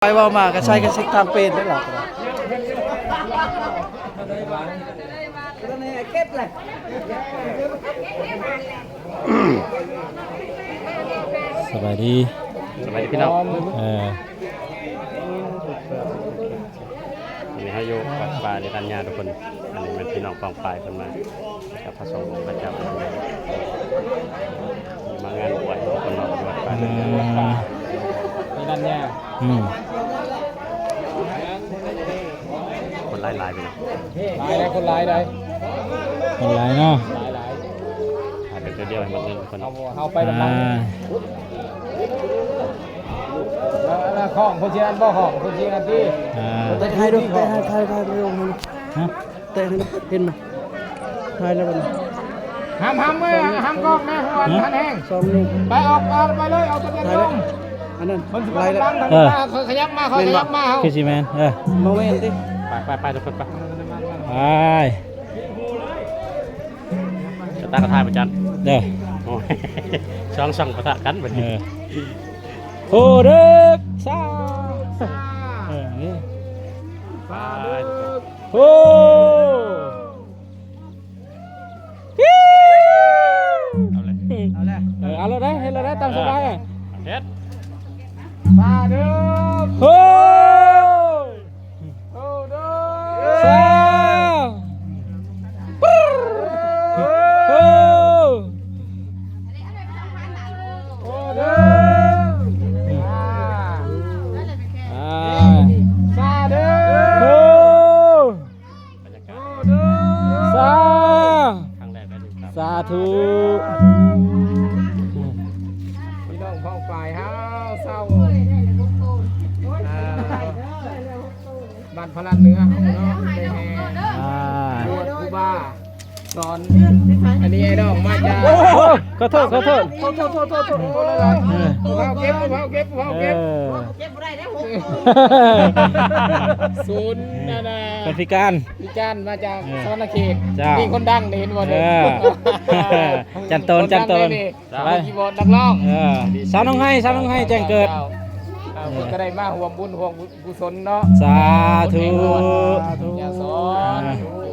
ໄປເວົ້າມາກໍໃຊ້ກັນເຊັກທາງເປັນໄດ້ລະ. ສະບາຍດີ ສະບາຍດີພີ່ນ້ອງ ເອີ ອັນນີ້ເຮົາຢູ່ວັດວາລິລັນຍາທຸກຄົນ. ອັນນີ້ແມ່ນພີ່ນ້ອງປ້ອງປາຍເພິ່ນມາກັບພະສົງອົງພະເຈົ້າ ມາງານບວດເພິ່ນເນາະ ຢູ່ວັດວາລິລັນຍາ ອືມ ຄົນຫຼາຍໆ ພີ່ນ້ອງ ຫຼາຍໄດ໋ ຄົນຫຼາຍໄດ໋ ຄົນຫຼາຍເນາະ ຫຼາຍໆ ຖ່າຍແບບດຽວໆ ໃຫ້ໝົດເລີຍທຸກຄົນ ເຮົາ ເຮົາໄປນຳກັນ ອ່າ ແລ້ວ ແລ້ວຂອງຜູ້ຊິອັນບໍ່ ຂອງຜູ້ຊິອັນຕິ ອ່າ ແຕະໃຫ້ດູ ແຕະໃຫ້ ຖ່າຍ ຖ່າຍ ຖ່າຍລົງ ຮະ ແຕະໃຫ້ ເຫັນບໍ່ ຖ່າຍແລ້ວບັດນີ້ ຫ້າມ ຫ້າມ ເອີ ຫ້າມກ້ອງແດ່ ຫົວ ຮະ ທັນແຮງ ສອງນິ້ວ ໄປ ອອກ ອອກໄປເລີຍ ເອົາຕະເວັນລົງ ອັນນັ້ນ ມັນຊິໄປ ໄປແລ້ວ ເອີ ເຂົາຂະຫຍັບມາ ເຂົາຂະຫຍັບມາ ເຮົາ ຄືຊິແມ່ນ ເອີ ບໍ່ແມ່ນຕິ ໄປ ໄປ ໄປ ທຸກຄົນໄປ ໄປ. ຈະຕັ້ງກະທາຍບໍ່ຈັນ ເດີ ໂອ້ຍ ສອງຊ່ອງປະທະກັນບັດນີ້ ເອີ ໂຄເດັກຊາ ເອີ ນີ້ ໂອ້ ເອົາເລີຍ ເອີ ເອົາໂລດເດີ ເຮັດໂລດເດີ ຕາມສະບາຍ ເຮັດ ຊາເດີ ໂອ້ ໂອ້ເດີ ຊາ ໂອ້ ໂອ້ເດີ ອ່າ ຊາເດີ ໂອ້ ສາ ຄັ້ງແລກໄດ້ ສາທຸ ພີ່ນ້ອງພ້ອງປາຍເຮົາເຊົາ ອ່າ ບ້ານພະລານເໜືອເຮົາເນາະ ໄດ້ແຫ່ ອ່າ ບວດຄູບາສອນ ອັນນີ້ໄອ້ນ້ອງມາຈາກ ໂອ້ ຂໍໂທດ ຂໍໂທດ ຂໍໂທດ ຂໍໂທດ ເອີ ຜູ້ພາວເກັບ ຜູ້ພາວເກັບ ຜູ້ພາວເກັບ ເອີ ເກັບບໍ່ໄດ້ເດ້ ຫົກໂຕ ສູນ ເອີ ອັນນ່າ ເພິ່ນພິການ ພິການມາຈາກ ເອີ ສະຫວັນນະເຂດ ເຈົ້າ ນີ້ຄົນດັງນີ້ ເຫັນບໍ່ນີ້ ເອີ ຈັນໂຕນ ຈັນໂຕນ ຄົນດັງນີ້ ສະບາຍ ມີຄີບອດນັກຮ້ອງ ເອີ ສາວໜອງໄຮ ສາວໜອງໄຮແຈ້ງເກີດ ເຈົ້າ ເອີ ເພິ່ນກໍໄດ້ມາຮ່ວມບຸນຮ່ວມກຸສົນເນາະ ສາທຸ ຍາສອນ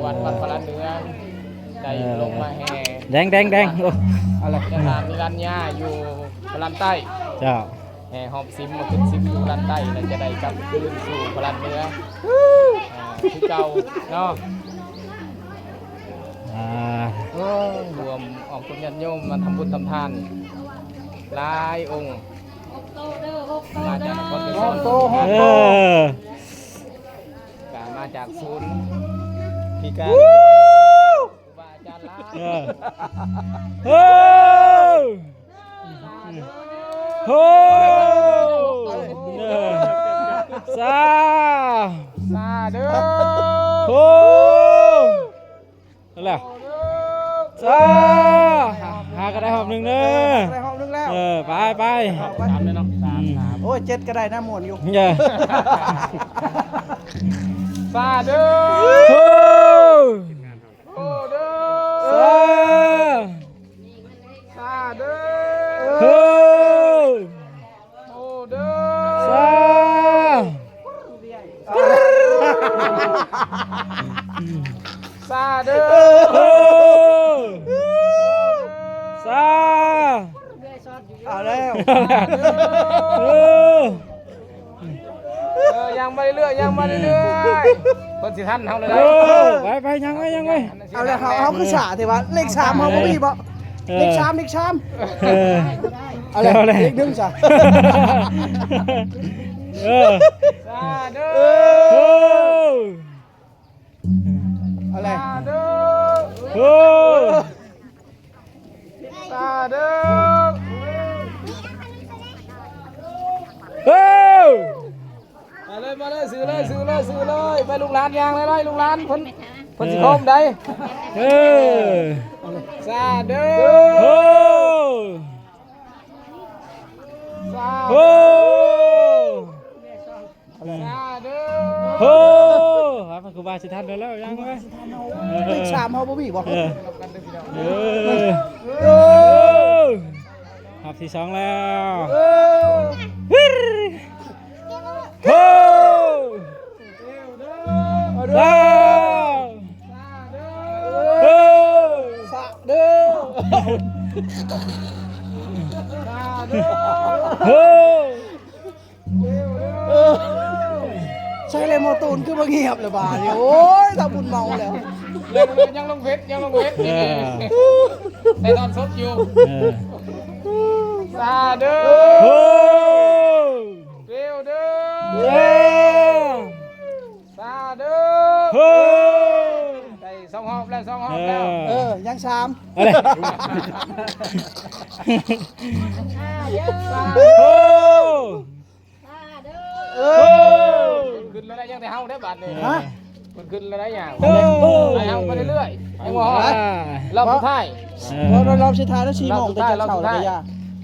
ອ່າ ວັດ ວັດພະລານເໜືອ ໄດ້ ເອີ ລົງມາແຫ່ ແດງ ແດງ ແດງ ໂອ້ ອາລະຍະທານນິລັນຍາຢູ່ພະລານໃຕ້ ເຈົ້າ ແຫ່ຮອບສິມມາຂຶ້ນສິມຢູ່ພະລານໃຕ້ ແລ້ວຈະໄດ້ກັບຄືນສູ່ພະລານເໜືອ ອ່າ ຄືເກົ່າເນາະ ອ່າ ໂອ້ຍ ລວມອອກຕົນຍາດໂຍມມາທຳບຸນທຳທານຫຼາຍອົງ ຫົກໂຕເດີ ຫົກໂຕເດີ ມາຈາກນະຄອນໄກສອນ ຫົກໂຕ ຫົກໂຕ ເອີ ກະມາຈາກສູນພິການ ຄູບາອາຈານຫຼາຍ ເອີ ເອີ ໂຮ ເອີ ສາ ສາເດີ ໂຮ ນັ້ນແຫຼະ ສາ ຫາກໍໄດ້ຮອບໜຶ່ງເດີ ໄດ້ຮອບໜຶ່ງແລ້ວ ເອີ ໄປ ໄປ ສາມເດີເນາະ ສາມ ອືມ ສາມ ໂອ້ຍ ເຈັດກໍໄດ້ນະ ມ່ວນຢູ່ ເອີ ສາເດີ ໂຮ ໂຮເດີ ສາ ສາເດີ ໂຮ ໂຮເດີ ສາ ສາເດີ ໂຮ ສາ ເອົາແລ້ວ ເອີ ເອີ ຍ່າງມາເລື້ອຍໆ ຍ່າງມາເລື້ອຍໆ ເພິ່ນຊິທັນເຮົາແລ້ວ ເອີ ໄປໆ ຍ່າງໄປ ຍ່າງໄປ ເອົາແລ້ວ ເຮົາ ເຮົາຄືຊ້າແທ້ວະ ເລກສາມເຮົາບໍ່ມີບໍ່ ເອີ ເລກສາມ ເລກສາມ ເອີ ເອົາແລ້ວ ເອົາແລ້ວ ເລກໜຶ່ງຊະ ເອີ ສາເດີ ເອີ ເອົາແລ້ວ ສາເດີ ເອີ ສາເດີ ເອີ ມາເລີຍ ມາເລີຍ ຊື້ເລີຍ ຊື້ເລີຍ ຊື້ເລີຍ ໄປ ລູກຫຼານຍ່າງໄດ້ ລູກຫຼານ ເພິ່ນ ເພິ່ນຊິໂຄມໄດ໋ ເອີ ສາເດີ ໂອ້ ສາ ໂອ້ ສາເດີ ໂອ້ ພະຄູບາຊິທັນແລ້ວ ຍັງເວີຍ ເລກສາມເຮົາບໍ່ມີບໍ່ ເອີ ເອີ ຮອບທີສອງແລ້ວ ເອີ ໂອ້ ໂອ້ ໃຊ່ແລ້ວ ໝໍຕູນຄືບໍ່ງຽບແລ້ວບາດນີ້. ໂອ້ຍ ຖ້າບຸນເມົາແລ້ວ ຍັງ ຍັງລົງເພັດ ຍັງລົງເພັດ ເອີ ໃສ່ຕອນສົດຢູ່ ເອີ ສາທຸ ໂອ້ ເຟວເດີ ເອີ ສາທຸ ໂອ້ ໄດ້ສອງຮອບແລ້ວ ສອງຮອບແລ້ວ ເອີ ເອີ ຍັງສາມ ເອົາເດ້ ໂອ້ ເອີ ເອີ ຂຶ້ນແລ້ວ ຍັງແຕ່ເຮົາເດ້ບາດນີ້ ຮະ ເພິ່ນຂຶ້ນແລ້ວໄດ້ຫຍັງ ໂອ້ ໄດ້ເຮົາໄປເລື້ອຍໆ ຍັງບໍ່ຮອດ ອ່າ ຮອບສຸດທ້າຍ ເອີ ຮອບສຸດທ້າຍແລ້ວ ສີ່ໂມງ ຮອບສຸດທ້າຍ ແຕ່ເຊົ້າແລ້ວກໍຢ່າ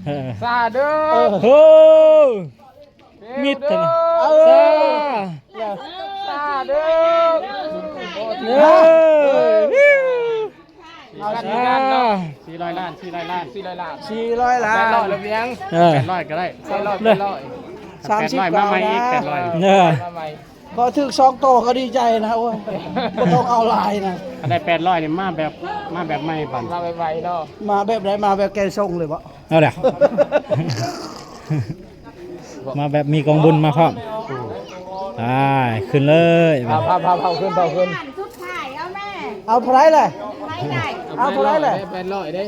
ເອີ ສາທຸ ເອີ ໂອ້ ມິດເດີ ເອີ ສາ ສາທຸ ເອີ ເອົາສີ່ລ້ານ ສີ່ຮ້ອຍລ້ານ ສີ່ຮ້ອຍລ້ານ ສີ່ຮ້ອຍລ້ານ ແປດຮ້ອຍແລ້ວເປັນຫຍັງ ເອີ ແປດຮ້ອຍກໍໄດ້ ໃສ່ຮອບແປດຮ້ອຍ ສາມສິບ ແປດຮ້ອຍ ເກົ້າ ມາໃໝ່ອີກ ນະ ແປດຮ້ອຍ ມາໃໝ່ ມາໃໝ່ ພໍຖືກສອງໂຕກໍດີໃຈນະ ໂອ້ຍ ບໍ່ຕ້ອງເອົາຫຼາຍນະ ຄັນໄດ້ແປດຮ້ອຍນີ້ ມາແບບ ມາແບບໃໝ່ບັດ ມາແບບໃໝ່ເນາະ ມາແບບໃດ ມາແບບແກສົ່ງເລີຍບໍ? ເອົາແລ້ວ ມາແບບມີກອງບຸນມາພ້ອມ ອືມ ໄປ ຂຶ້ນເລີຍ ເອົາ ເອົາ ເອົາ ເອົາຂຶ້ນ ເອົາຂຶ້ນ ສຸດທ້າຍ ເອົາແມ່ ເອົາເທົ່າໃດລະ? ເອົາເທົ່າໃດລະ? ແປດຮ້ອຍເດ້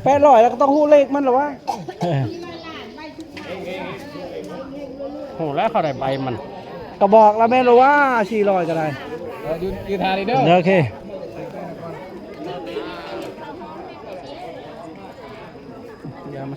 ແປດຮ້ອຍ ແລ້ວກໍຕ້ອງຮູ້ເລກມັນລະວະ ເອີ ຮູ້ແລ້ວ ເຂົາໄດ້ໃບມັນ ກໍບອກລະແມ່ນລະວ່າ ສີ່ຮ້ອຍກໍໄດ້ ເອີ ຢູ່ ຢູ່ທ່ານີ້ເດີ ໂອເຄ ຢ່າມາ